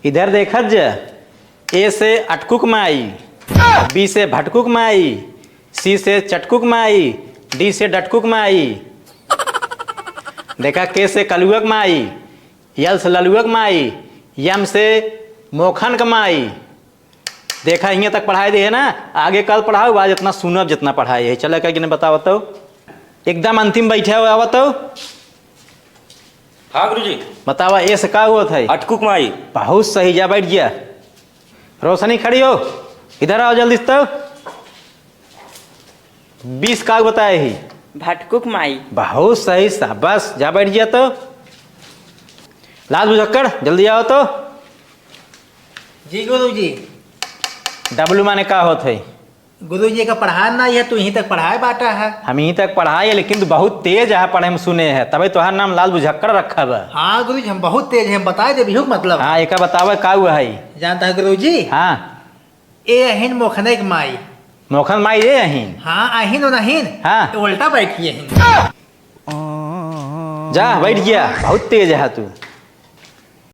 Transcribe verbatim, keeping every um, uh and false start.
इधर देखत जा, ए से अटकुक माई, बी से भटकुक माई, सी से चटकुक माई, डी से डटकुक माई। देखा, के से कलुअक माई, यल से ललुअक माई, यम से मोखन क माई। देखा, हियाँ तक पढ़ाए दे है ना, आगे कल पढ़ाओ, आज इतना सुनब जितना पढ़ाए है। चला, का गिने बतावा तो, एकदम अंतिम बैठे हो, आवा तो। हाँ गुरुजी। बतावा, ए से का होत है? अटकुक माई। बहुत सही, जा बैठ गया। रोशनी, खड़ी हो, इधर आओ जल्दी से तो। बी से का बताए ही? भटकुक माई। बहुत सही, शाबाश, जा बैठ गया तो। लाल बुझक्कड़, जल्दी आओ तो। जी गुरुजी। डब्लू माने का होत है? गुरुजी, एका पढ़ान ना है, तू यहीं तक पढ़ाए बाटा है। हम यहीं तक पढ़ाए है, लेकिन तू बहुत तेज है पढ़े में, सुने है, तबे तोहार नाम लाल बुझक्कड़ रखा बा। हाँ गुरुजी, हम बहुत तेज हैं, हम बताए देब, इहू क मतलब। हाँ, एका बतावे का हुआ है? जानता है गुरुजी? हाँ। ए अहिन मोखने क माई। मोखन माई ए अहिन? हाँ, अहिन और अहिन। हाँ। उल्टा बैठी अहिन। जा, बैठ गया, बहुत तेज है तू।